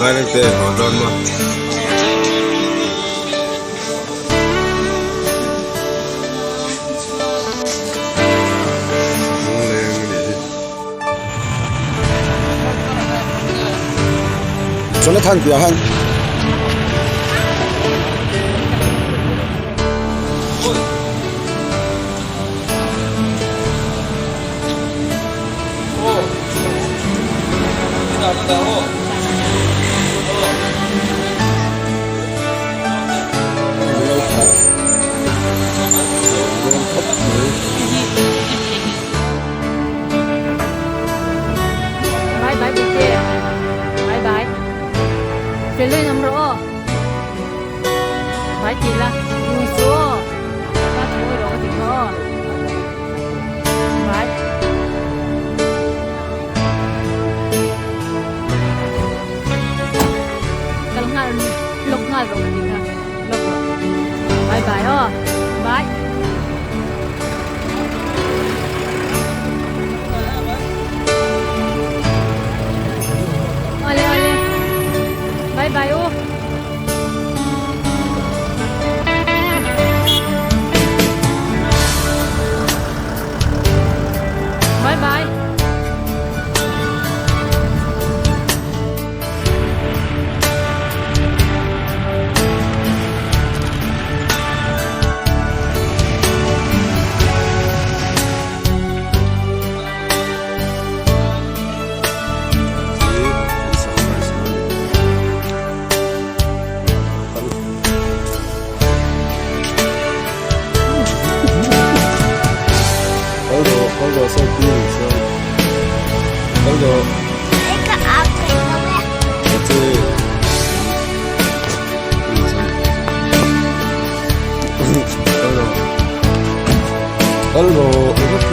Vairengte haw dawn maw? Lungleng a nih hi. Jonathan piah han. Bye bye Bete. Bye bye. Fellow nam ro. Bye ti la. Nui su. Pa thu ro ti ko. Bye. Kal ngal lok ngal ro ti ka. Lok ro. Bye bye o. Bye. Ole ole. Bye bye o. Bye bye. Kal rawh, kal rawh saw pi ni chuan kal rawh. Ka au thei lo e. Ka che. Kal rawh. Kal rawh.